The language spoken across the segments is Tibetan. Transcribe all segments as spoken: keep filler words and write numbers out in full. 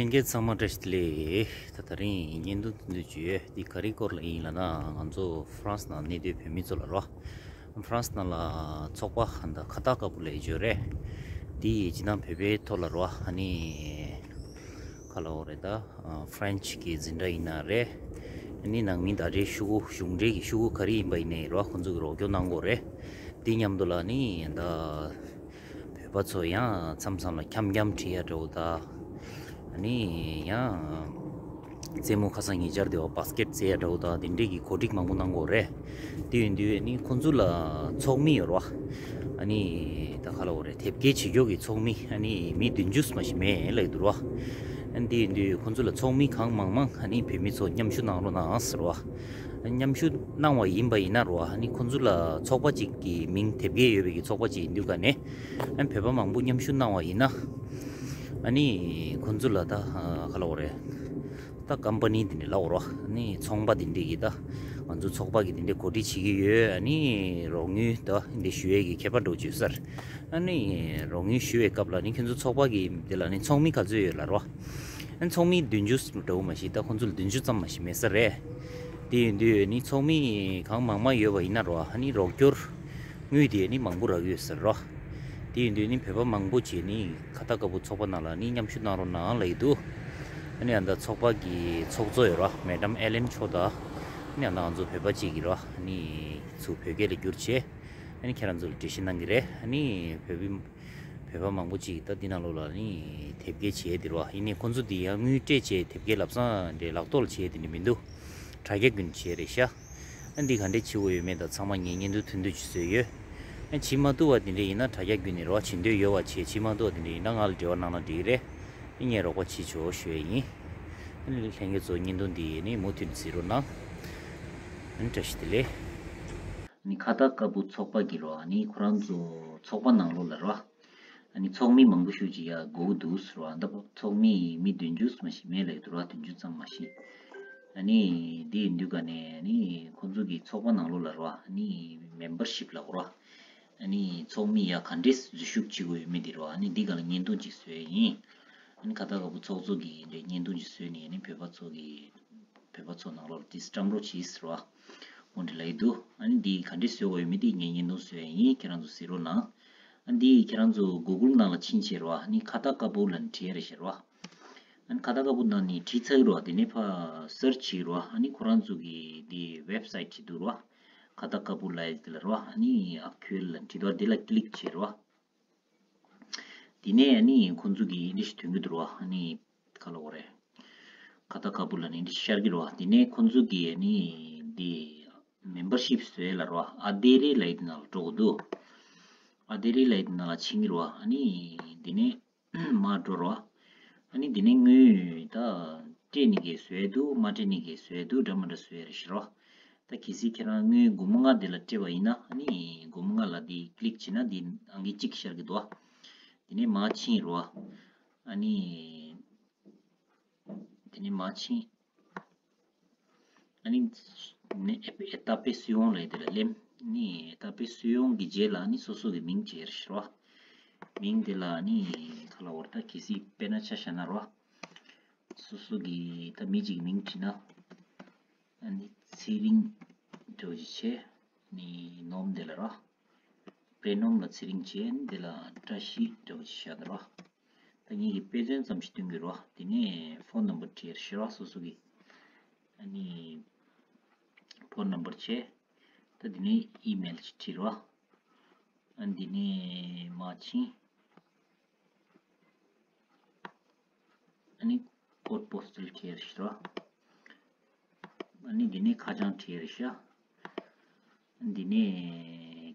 ལྷན་རྒྱས་ཚང་མ་བཀྲ་ཤིས་བདེ་ལེགས། ད་དེ་རིང་བརྙན་ཐུང་ཐུང་ཐུང་ཅིག་ཡོད། འདི་ག་རེ་སྐོར་ལ་ཡིན་ལབ་ན། ང་ཚོ་ཧྥ་རན་སི་ནང་གནས་སྡོད་བོད་མི་ཚོ་ལ་རོ། ཧྥ་རན་སི་ནང་ལ་ཚོགས་པ་ཧན་ད་ཁ་ཏ་ཀ་པུ་ལབ་ཡས་ཅིག་ཡོད་རེད། འདི་སྤྱིར་བཏང་བོད་པའི་ཐོག་ལ་རོ། ཨ་ནི་ག་ལབ་དགོས་རེད་ད། ཨ་ཧྥ་རན་སི་གི་འཛིན་གྲྭ་ཡིན་ན་རེད། ཨ་ནི་ནང་མི་ད་རེས་ཤོག་གུ་གཞུང་འབྲེལ་གྱི་ཤོག་གུ་ག་རེ་ཡིན་པ་ཡིན་ནའི་རོ། ཁོང་ཚོ་གིས་རོགས་སྐྱོར་གནང་དགོས་རེད། འདི་མཉམ་དུ་ལ་ནི་ད་བོད་པ་ཚོ་ཡང་མཚམས་མཚམས་ལ་འཁྱམ་འཁྱམ་བྲིས་ཡ་འདྲ་བོ་ད། ཨ་ནི་ཡང་རྩེད་མོ་ཁ་སང་ཉེ་ཆར་དེ་བ་བཱ་སི་ཀེཊ་རྩེ་ཡ་འདྲ་བོ་ད་དེ་འདྲས་ཀྱི་གོ་སྒྲིག་མང་པོ་གནང་དགོས་རེད། དེ་ཡིན་དུས་ཨ་ནི་ཁོང་ཚོ་ལ་ཚོགས་མི་ཡོད་རེད་བ། ཨ་ནི་ད་ག་ལབ་དགོས་རེད། དེབ་སྐྱེལ་བྱེད་ཕྱོགས་ཀྱི་ཚོགས་མི་ཨ་ནི་མི་བདུན་ཅུ་མ་ཞིག་མེད་ལབ་ཀྱི་འདུག་རེད་བ། ཨ་ནི་དེ་ཡིན་དུས་ཁོང་ཚོ་ལ་ཚོགས་མི་གང་མང་མང་ཨ་ནི་བོད་མི་ཚོ་མཉམ་ཞུགས་གནང་རོགས་གནང་ཟེར་བ། མཉམ་ཞུགས་གནང་བ་ཡིན་པ་ཡིན་ན་རོ། ཨ་ནི་ཁོང་ཚོ་ལ་ཚོགས་པ་གཅིག་གི་མིང་དེབ་སྐྱེལ་ཡོད་པའི་གི་ཚོགས་པ་གཅིག་ཡིན་དུས་ག་ནས། ཨ་ནི་བོད་པ་མང་པོ་མཉམ་ཞུགས་གནང་བ་ཡིན་ན། ཨ་ནི་ཁོང་ཚོ་ལ་ད་ག་ལབ་དགོས་རེད། ད་ཀམ་པ་ནི་དེ་འདྲས་ལབ་དགོས་རེད་བ། ཨ་ནི་ཚོང་པ་དེ་འདྲས་ཀྱིས་ད་ང་ཚོ་ཚོགས་པ་གི་དེ་འདྲས་གོ་སྒྲིག་བྱེད་ཀྱི་ཡོད། ཨ་ནི་རོགས་དངུལ་ད་འདི་ཞུ་ཡས་ཀྱི་ཁྱད་པར་འདྲ་བོ་ཅིག་ཡོད་ས་རེད། ཨ་ནི་རོགས་དངུལ་ཞུ་བའི་སྐབས་ལ་ནི་ཁྱོད་ཚོ་ཚོགས་པ་གི་དེ་ལ་ནི་ཚོགས་མི་ག་ཚོད་ཡོད་ལབ་རོ། ཨ་ནི་ཚོགས་མི་བདུན་ཅུ་འདྲ་བོ་མ་ཞིག་ད་ཁོང་ཚོ་ལ་བདུན་ཅུ་ཙམ་མ་ཞིག་མེད་ས་རེད། དེ་ཡིན་དུས་ནི་ཚོགས་མི་གང་མང་མང་ཡོད་པ་ཡིན་ན་རོ། ཨ་ནི་རོགས་སྐྱོར་དངུལ་དེ་ནི་མང་པོ་རག་གི་ཡོད་ས་རེད་རོ། དེ་ཡིན་དུས་ནི་བོད་པ་མང་པོ་ཅིག་ནི་ཁ་ཏ་ཀ་པུ་ཚོགས་པ་ནང་ལ་ནི་མཉམ་ཞུགས་གནང་རོགས་གནང་ལབ་ཀྱི་འདུག་ཨ་ནི་ཨ་ད་ཚོགས་པ་གི་ཚོགས་གཙོ་ཡོད་རོ། མེ་ཌམ་ཨེ་ལེན་མཆོག་དང་། ཨ་ནི་ཨ་ད་ང་ཚོ་བོད་པ་གཅིག་གིས་རོ། ཨ་ནི་ཚུར་བོད་སྐད་ལ་བསྒྱུར་བྱས། ཨ་ནི་ཁྱེད་རང་ཚོ་ལ་འགྲེལ་བཤད་གནང་གི་རེད། ཨ་ནི་བོད་པའི་བོད་པ་མང་པོ་ཅིག་ད་འདི་ནང་ལོགས་ལ་ནི་དེབ་སྐྱེལ་བྱས་དེ་རོ། ཡིན་ནའི་ཁོང་ཚོ་འདི་ཡང་དངུལ་སྤྲད་བྱས་དེབ་སྐྱེལ་ལབ་སང་འདྲའི་ལག་ཐོག་ལ་བྱས་དེ་འདྲ་མི་འདུག་དྲ་རྒྱ་བརྒྱུད་བྱས་རེད་ཤག་ཨ་འདི་ག་འདྲས་བྱེད་དགོས་ཡོད་མེད་དང་ཚང་མ་ངས་བརྙན་ཐུང་ཐུང་ཐུང་ཅིག་བཟོས་ཡོད། ཨ་བྱེད་མ་ཐུབ་པ་དེ་འདྲས་ཡིན་ན་དྲ་རྒྱ་བརྒྱུད་ནས་རོ། བྱེད་འདོད་ཡོད་པ་བྱས། བྱེད་མ་ཐུབ་པ་དེ་འདྲས་ཡིན་ན་ང་ལ་འབྲེལ་བ་གནང་ན་འགྲིག་གི་རེད། ཨ་ངས་རོགས་པ་བྱེད་ཆོག་ཞུ་ཡ་ཡིན། ཨ་ནི་ལྷན་རྒྱས་ཚོ་བརྙན་ཐུང་འདི་ནི་མུ་མཐུད་གཟིགས་རོགས་གནང་། ཨ་ནི་བཀྲ་ཤིས་བདེ་ལེགས། ཨ་ནི་ཁ་ཏ་ཀ་པུ་ཚོགས་པ་གི་རོ། ཨ་ནི་ཁོ་རང་ཚོ་ཚོགས་པ་ནང་ལོགས་ལ་རོ། ཨ་ནི་ཚོགས་མི་མང་པོ་ཞེ་ཅིག་ཡ་དགོས་འདུག་ཟེར་བ། ད་ཚོགས་མི་མི་བདུན་ཅུ་མ་ཞིག་མེད་ལབ་འདུག་ར། བདུན་ཅུ་ཙམ་མ་ཞིག་ཨ་ནི་འདི་ཡིན་དུས་ག་ནས་ཨ་ནི་ཁོང་ཚོ་གི་ཚོགས་པ་ནང་ལོགས་ལ་རོ། ཨ་ནི་མེམ་བར་ཤིབ་ལབ་དགོས་ར། ཨ་ནི་ཚོགས་མི་ཡ་ག་འདྲས་འཛུལ་ཞུགས་བྱེད་དགོས་ཡོད་མེད་འདི་རོ། ཨ་ནི་འདི་ག་ལ་བརྙན་ཐུང་ཅིག་བཟོས་ཡིན། ཨ་ནི་ཁ་ཏ་ཀ་པུ་ཚོགས་གཙོ་གིས་འདི་བརྙན་ཐུང་ཅིག་བཟོས་ནས། ཨ་ནི་བོད་པ་ཚོ་གི་བོད་པ་ཚོ་ནང་ལོགས་ལ་དེ་བཀྲམ་རོགས་གྱིས་ཟེར་བ། འོ་འདི་ལབ་ཀྱི་འདུག་ཨ་ནི་འདི་ག་འདྲས་བཟོ་དགོས་ཡོད་མེད་འདི་ངས་བརྙན་ཐུང་བཟོས་ཡིན། ཁྱེད་རང་ཚོ་གཟིགས་རོགས་གནང་། ཨ་ནི་འདི་ཁྱེད་རང་ཚོ་གུ་གུལ་ནང་ལ་ཕྱིན་བྱས་རོ། ཨ་ནི་ཁ་ཏ་ཀ་པུ་ལབ་ནས་བྲིས་རེད་ཤག་རོ། ཨ་ནི་ཁ་ཏ་ཀ་པུ་ནང་ནས་བྲིས་ཚར་གི་རོ། དེ་ནས་ཕར་སར་ཆི་བྱེད་རོ། ཨ་ནི་ཁོ་རང་ཚོ་གི་འདི་ཝེབ་སའིཊ་ཅིག་འདུག་རོ། ཁ་ཏ་ཀ་པུ་ལབ་ཡས་དེ་ལ་རོ། ཨ་ནི་ཨ་ཁུ་ལབ་ནས་བྲིས་འདུག་དེ་ལ་ཀི་ལིག་བྱེད་རོ། དེ་ནས་ཨ་ནི་ཁོང་ཚོ་གི་འདི་ཞིག་ཐོན་གྱི་འདུག་རོ། ཨ་ནི་ག་ལབ་དགོས་རེད། ཁ་ཏ་ཀ་པུ་ལབ་ནས་འདི་ཤར་གྱི་རོ། དེ་ནས་ཁོང་ཚོ་གི་ཨ་ནི་འདི་མེམ་བར་ཤིབ་བཟོ་ཡས་ལ་རོ། ཨ་དེ་རེ་ལབ་ཡས་དེ་ནང་ལ་འགྲོ་དགོས་འདུག་ཨ་དེ་རེ་ལབ་ཡས་དེ་ནང་ལ་ཕྱིན་གྱི་རོ། ཨ་ནི་དེ་ནས་མར་འགྲོ་རོ། ཨ་ནི་དེ་ནས་དངུལ་ད་སྤྲད་ནས་ཀྱི་བཟོ་ཡས་འདུག་མ་སྤྲད་ནས་ཀྱི་བཟོ་ཡས་འདུག་འདྲ་མི་འདྲ་བཟོ་ཡས་རེད་ཤག་རོ། ད་གལ་སྲིད་ཁྱེད་རང་དངུལ་སྒོར་མོ་ལྔ་དེ་ལ་སྤྲད་པ་ཡིན་ན། ཨ་ནི་སྒོར་མོ་ལྔ་ལ་དེ་ཀི་ལིག་བྱས་ན་དེ་ཨང་ཀི་གཅིག་ཤར་གྱི་འདུག་དེ་ནས་མར་ཕྱིན་རོ། ཨ་ནི་དེ་ནས་མར་ཕྱིན། ཨ་ནི་ནི་ཨེ་ཏ་པེ་སུའོང་ལབ་ཡས་དེ་ལ་སླེབས། ཨ་ནི་ཨེ་ཏ་པེ་སུའོང་གི་རྗེས་ལ་ཨ་ནི་སོ་སོ་གི་མིང་བྲིས་རོ། མིང་དེ་ལ་ཨ་ནི་ག་ལབ་དགོས་རེད། ད་གལ་སྲིད་དཔེར་ན་ཆ་བཞག་ན་རོ། སོ་སོ་གི་ད་མི་གཅིག་གི་མིང་བྲིས་ན། ཨ་ནི་ཚེ་རིང་འདྲ་བོ་ཅིག་བྱས། ཨ་ནི་ནོམ་དེ་ལ་རོ། པེ་ནོམ་ལ་ཚེ་རིང་བྱས། ཨ་ནི་དེ་ལ་བཀྲ་ཤིས་འདྲ་བོ་ཅིག་བཞག་ད་རོ། ད་ངེད་ཀྱིས་དཔེ་མཚོན་ཙམ་ཞིག་སྟོན་གྱི་རོ། དེ་ནས་ཕོན་ནམ་བར་བྲིས་ཤག་རོ། སོ་སོ་གི་ཨ་ནི་ཕོན་ནམ་བར་བྱས། ད་དེ་ནས་ཨི་མེལ་ཅིག་བྲིས་རོ། ཨ་འདི་ནས་མར་ཕྱིན། ཨ་ནི་ཀོཌ་པོ་སི་ཊལ་བྲིས་རེད་ཤག་ཨ་ནི་འདི་ནས་ཁ་བྱང་བྲིས་རེད་ཤག་ཨ་འདི་ནས་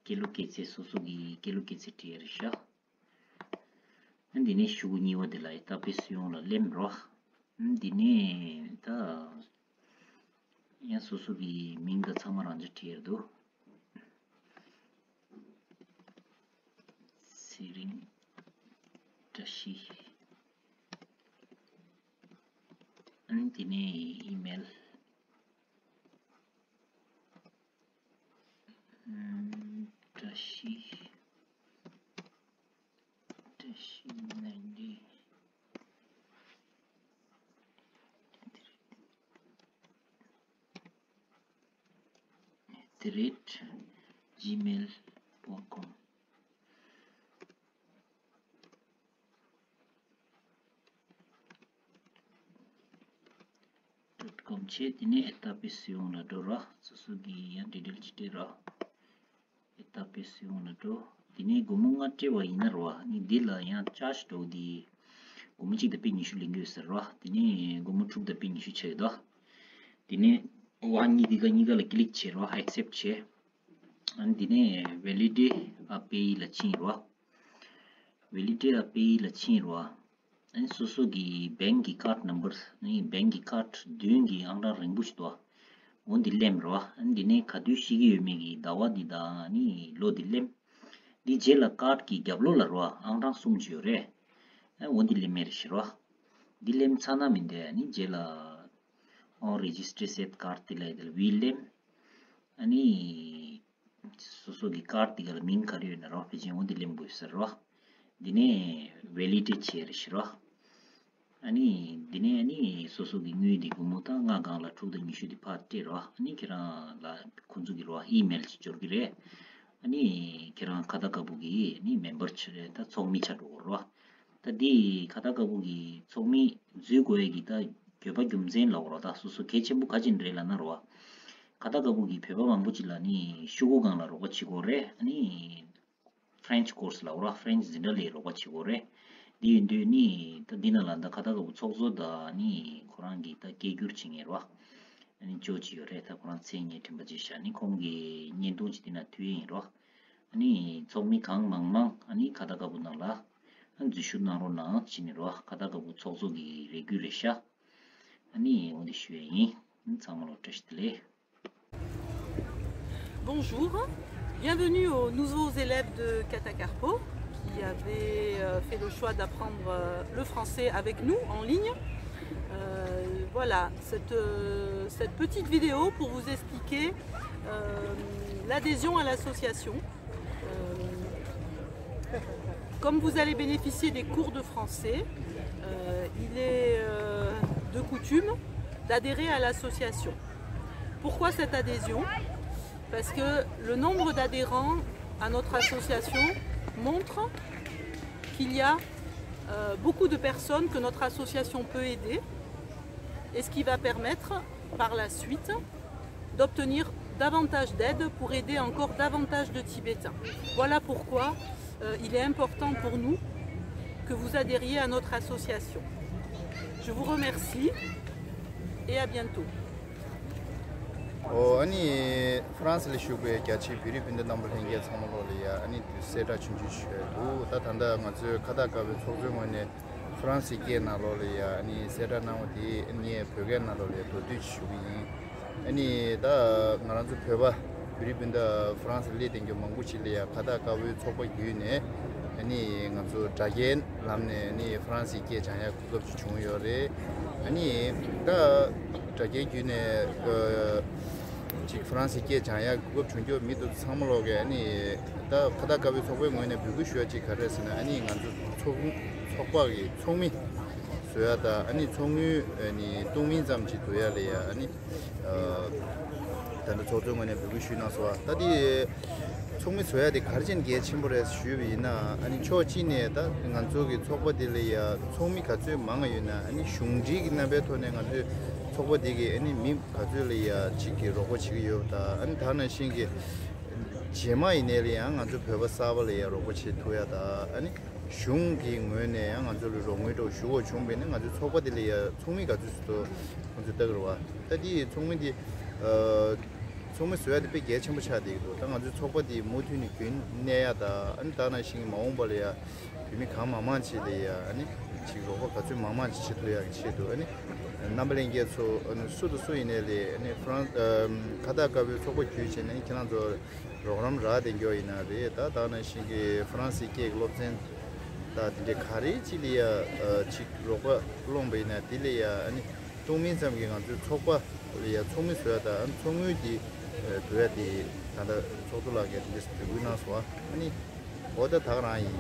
སྐྱེས་ལོ་སྐྱེས་ཚེས། སོ་སོ་གི་སྐྱེས་ལོ་སྐྱེས་ཚེས་བྲིས་རེད་ཤག་ཨ་འདི་ནས་ཤོག་གུ་གཉིས་པ་དེ་ལ་ཨེ་ཏ་པེ་སུའོང་ལ་སླེབས་རོ། ཨ་འདི་ནས་ད་ཡང་སོ་སོ་གི་མིང་དང་ཚང་མ་རང་འཇགས་བྲིས་ཡོད་འདུག་ཚེ་རིང་། བཀྲ་ཤིས། ཨ་ནི་དེ་ནས་ཨི་མེལ། ཨམ། བཀྲ་ཤིས། བཀྲ་ཤིས་ནན་ཏན། the rate gmail dot com dot com བྱས། དེ་ནས་ཨེ་ཏ་པེ་སི་ཡོང་ལ་འགྲོ་ར། སོ་སོ་གི་ཡང་ཌི་ཊེལ་ཅིག་སྤྲད་ར། ཨེ་ཏ་པེ་སི་ཡོང་ལ་འགྲོ། དེ་ནས་སྒོར་མོ་ལྔ་སྤྲད་པ་ཡིན་ན་ར་བ། ནི་འདི་ལ་ཡང་ཅར་ཇི་འགྲོ་འདི་སྒོར་མོ་གཅིག་དང་པེ་ཉི་ཤུ་ལེན་གྱི་ཡོད་ཟེར་ར་བ། དེ་ནས་སྒོར་མོ་དྲུག་དང་པེ་ཉི་ཤུ་ཆགས་ཡོད་ད། དེ་ནས་ཝ་གཉིས་འདི་ག་གཉིས་ཀ་ལ་ཀི་ལིག་བྱེད་ར་བ། ཨེག་སེབ་བྱེད། ཨ་ནི་དེ་ནས་ཝེ་ལི་ཌེ་ཨ་པེ་ཡི་ལ་ཕྱིན་ར་བ། ཝེ་ལི་ཌེ་ཨ་པེ་ཡི་ལ་ཕྱིན་ར་བ། ཨ་ནི་སོ་སོ་གི་བེང་གི་ཀར་ཌི་ནམ་བར། ཨ་ནི་བེང་གི་ཀར་ཌི་བདུན་གྱི་ཨང་གྲངས་རིང་པོ་ཞིག་འདུག་འོ་འདི་ལེན་ར་བ། ཨ་ནི་འདི་ནས་ག་དུས་ཤི་གི་ཡོད་མེད་ཀྱི་ཟླ་བ་འདི་དང་ཨ་ནི་ལོ་འདི་ལེན། འདི་རྗེས་ལ་ཀར་ཌི་གི་རྒྱབ་ལོགས་ལ་ར་བ་ཨང་གྲངས་གསུམ་ཅིག་ཡོད་རེད། ཨ་འོ་འདི་ལེན་མེད་རེད་ཤི་ར་བ། འདི་ལེན་ཚར་ན་མིན་ཏེ་ཨ་ནི་རྗེས་ལ་ཨོ་རེ་ཇི་སི་ཊར་སེད་ཀར་ཌི་དེ་ལ་ཡི་དེ་ལ་ཝི་ལེན། ཨ་ནི་སོ་སོ་གི་ཀར་ཌི་དེ་ག་ལ་མིང་ག་རེ་ཡོད་ན་རོགས་ཕལ་ཆེར་འོ་འདི་ལེན་དགོས་ཟེར་རོགས། འདི་ནས་ཝེ་ལི་ཌེ་ཊི་བྱས་རེ་ཞིག་རོགས། ཨ་ནི་འདི་ནས་ཨ་ནི་སོ་སོ་གི་དངུལ་འདི་སྒོར་མོ་ད་ལྔ་སྒང་ལ་དྲུག་དང་ཉི་ཤུ་འདི་ཕར་སྤྲད་རོགས། ཨ་ནི་ཁྱེད་རང་ལ་ཁོང་ཚོ་གི་རོགས་ཨི་མེལ་ཅིག་འབྱོར་གི་རེད། ཨ་ནི་ཁྱེད་རང་ཁ་བཏགས་དཀར་པོ་གི་ཨ་ནི་མེམ་བར་ཆགས་རེད། ད་ཚོགས་མི་ཆགས་འགྲོ་གི་རོགས། ད་འདི་ཁ་བཏགས་དཀར་པོ་གི་ཚོགས་མི་འཛུལ་དགོས་ཡས་ཀྱི་ད་དགོས་པ་རྒྱུ་མཚན་ལབ་དགོས་རོགས། ད་སོ་སོ་གལ་ཆེན་པོ་ག་ཅིག་རེད་ལབ་ན་རོགས། ཁ་བཏགས་དཀར་པོ་གི་བོད་པ་མང་པོ་ཅིག་ལ་ནི་ཤོག་གུ་སྒང་ལ་རོགས་པ་བྱེད་དགོས་རེད། ཨ་ནི་ཕ་རེན་ཆི་ཀོར་སི་ལབ་དགོས་རོགས། ཕ་རེན་ཆི་འཛིན་གྲྭ་ལ་རོགས་པ་བྱེད་དགོས་རེད། འདི་ཡིན་དུས་ནི་ད་འདི་ནང་ལ་ད་ཁ་བཏགས་དཀར་པོ་ཚོགས་གཙོ་དང་ནི་ཁོ་རང་གི་ད་སྐད་སྒྱུར་བྱེད་མཁན་རོགས། ཨ་ནི་ཅོ་ཅིག་ཡོད་རེད། ད་ཁོ་རང་མཚན་སྙན་དྲན་པ་ཅིག་བཞག་ནི་ཁོང་གི་བརྙན་ཐུང་ཅིག་འདི་ན་མཐུད་ཡིན་རོགས། ཨ་ནི་ཚོགས་མི་གང་མང་མང་ཨ་ནི་ཁ་བཏགས་དཀར་པོ་ནང་ལ་ཨ་འཛུལ་ཞུགས་གནང་རོགས་གནང་བྱས་ནས་རོགས། ཁ་བཏགས་དཀར་པོ་ཚོགས་གཙོ་གི་རེ་སྐུལ་རེད་ཤག་ཨ་ནི་འོ་འདི་ཞུ་ཡ་ཡིན། ཨ་ནི་ཚང་མ་ལ་བཀྲ་ཤིས་བདེ་ལེགས། Bonjour, bienvenue aux nouveaux élèves de Kata Karpo qui avaient euh, fait le choix d'apprendre euh, le français avec nous en ligne. Euh, voilà, cette, euh, cette petite vidéo pour vous expliquer euh, l'adhésion à l'association. Euh, comme vous allez bénéficier des cours de français, euh, il est euh, de coutume d'adhérer à l'association. Pourquoi cette adhésion ? Parce que le nombre d'adhérents à notre association montre qu'il y a euh, beaucoup de personnes que notre association peut aider et ce qui va permettre par la suite d'obtenir davantage d'aide pour aider encore davantage de Tibétains. Voilà pourquoi euh, il est important pour nous que vous adhériez à notre association. Je vous remercie et à bientôt. ཨོ་ཨ་ནི་ཧྥ་རན་སི་ལ་བཞུགས་པའི་རྒྱ་ཆེའི་བོད་རིགས་སྤུན་ཟླ་རྣམ་པ་ལྷན་རྒྱས་ཚང་མ་ལོག་ལ་ཡ་ཨ་ནི་གསལ་བསྒྲགས་ཆུང་ཆུང་ཞུ་ཡ་འདུག་ད་ད་ལྟ་ང་ཚོའི་ཁ་བཏགས་དཀར་པོའི་ཚོགས་གཙོའི་ངོས་ནས་ཧྥ་རན་སི་སྐད་ནང་ལོག་ལ་ཡ་ཨ་ནི་གསལ་བསྒྲགས་གནང་བ་དེ་ངས་བོད་སྐད་ནང་ལོག་ལ་ཡ་མདོར་བསྡུས་ཞུ་གི་ཡིན། ཨ་ནི་ད་ང་རང་ཚོ་བོད་པ་བོད་རིགས་སྤུན་ཟླ་ཧྥ་རན་སི་སླེབས་བསྡད་རྒྱུ་མང་པོ་ཞིག་ལ་ཡ་ཁ་བཏགས་དཀར་པོའི་ཚོགས་པ་བརྒྱུད་ནས་ཨ་ནི་ང་ཚོ་དྲ་རྒྱའི་ལམ་ནས་ཨ་ནི་ཧྥ་རན་སི་སྐད་སྦྱང་ཡ་གོ་སྐབས་ཅིག་བྱུང་ཡོད་རེད། ཨ་ནི་ད་དྲ་རྒྱའི་བརྒྱུད་ནས་ཅིག་ཧྥ་རན་སི་སྐད་སྦྱང་ཡ་གོ་སྐབས་བྱུང་རྒྱུ་མི་འདུག་ཚང་མ་ལོག་གིས་ཨ་ནི་ད་ཁ་བཏགས་དཀར་པོའི་ཚོགས་པའི་ངོས་ནས་འབོད་སྐུལ་ཞུ་ཡ་ཅིག་ག་རེ་རེད་ཟེར་ན་ཨ་ནི་ང་ཚོ་ཚོགས་ཚོགས་པ་གི་ཚོགས་མི་བཟོ་ཡ་དང་ཨ་ནི་ཚོགས་དངུལ་ཨ་ནི་གཏོང་མིན་ཙམ་ཅིག་བསྡུ་ཡ་ལ་ཡ་ཨ་ནི། ད་ལྟ་ཚོགས་གཙོའི་ངོས་ནས་འབོད་སྐུལ་ཞུས་གནང་སོང་། ད་དེ་ཚོགས་མི་བཟོ་ཡ་དེ་ག་རེ་བྱས་ནས་གལ་ཆེན་པོ་རེད་ཞུས་པ་ཡིན་ན་ཨ་ནི་ཕྱོགས་གཅིག་ནས་ད་ང་ཚོ་གི་ཚོགས་པ་དེ་ལ་ཡ་ཚོགས་མི་ག་ཚོད་མང་ང་ཡོད་ན་ཨ་ནི་གཞུང་འབྲེལ་གྱི་རྣམ་པའི་ཐོག་ནས་ང་ཚོའི་ཚོགས་པ་དེ་གི་ཨ་ནི་མི་ག་ཚོད་ལ་ཡ་གཅིག་གི་རོགས་པ་བྱེད་ཀྱི་ཡོད་པ་དང་ཨ་ནི་ད་ནང་བཞིན་གྱི་རྗེས་མ་ཡིན་ནའི་ལ་ཡང་ང་ཚོ་བོད་པ་གསར་པ་ལ་ཡ་རོགས་པ་བྱེད་ཐུབ་ཡ་དང་ཨ་ནི། གཞུང་གི་ངོས་ནས་ཡང་ང་ཚོ་ལ་རོགས་དངུལ་འདྲ་བོ་ཞུ་དགོས་བྱུང་བས་ན་ང་ཚོའི་ཚོགས་པ་དེ་ལ་ཡ་ཚོགས་མི་ག་ཚོད་ཅིག་འདུག་ཁོང་ཚོས་ལྟ་གི་རེད་བ། ད་དེ་ཡི་ཚོགས་མི་དེ་ཚོགས་མི་བཟོ་ཡ་དེ་དཔེ་གལ་ཆེན་པོ་ཆགས་བསྡད་ཀྱི་འདུག་ད་ང་ཚོའི་ཚོགས་པ་དེ་མུ་མཐུད་ནས་རྒྱུན་གནས་ཡ་ད་ཨ་ནི་ད་ནང་བཞིན་མ་འོངས་པ་ལ་ཡ་བོད་མི་གང་མང་མང་ཅིག་ལ་ཡ་ཨ་ནི་ཅིག་རོགས་པ་ག་ཚོད་མང་མང་ཅིག་བྱེད་ཐུབ་ཡ་གི་ཆེད་དུ་ཨ་ནི་རྣམ་པ་ལྷན་རྒྱས་ཚོ་ཨ་ནི་སུ་དང་སུ་ཡིན་ནའི་ལས་ཨ་ནི་ཧྥ་རན་ཁ་བཏགས་དཀར་པོའི་ཚོགས་པ་བརྒྱུད་བྱས་ནས་ཁྱེད་རང་ཚོ། རོགས་རམ་རག་བསྡད་མཁན་ཡིན་ན་རེད། ད་ད་ནང་བཞིན་གྱི་ཧྥ་རན་སི་སྐད་ཀྱི་སློབ་ཚན་དང་དེ་འདྲའི་ག་རེ་ཅིག་ལ་ཡ་ཅིག་རོགས་པ་སློང་བ་ཡིན་ན་དེ་ལ་ཡ་ཨ་ནི་གཏོང་མིན་ཙམ་གྱི་ང་ཚོའི་ཚོགས་པ་ལ་ཡ་ཚོགས་མི་བཟོ་ཡ་དང་ཨ་ནི་ཚོགས་དངུལ་དེ་བསྡུ་ཡ་དེ་ད་ལྟ་ཚོགས་གཙོ་ལགས་ཀྱིས་དེ་འདྲས་འབོད་སྐུལ་གནང་སོང་། ཨ་ནི་འོ་ད་ད་ག་རང་ཡིན།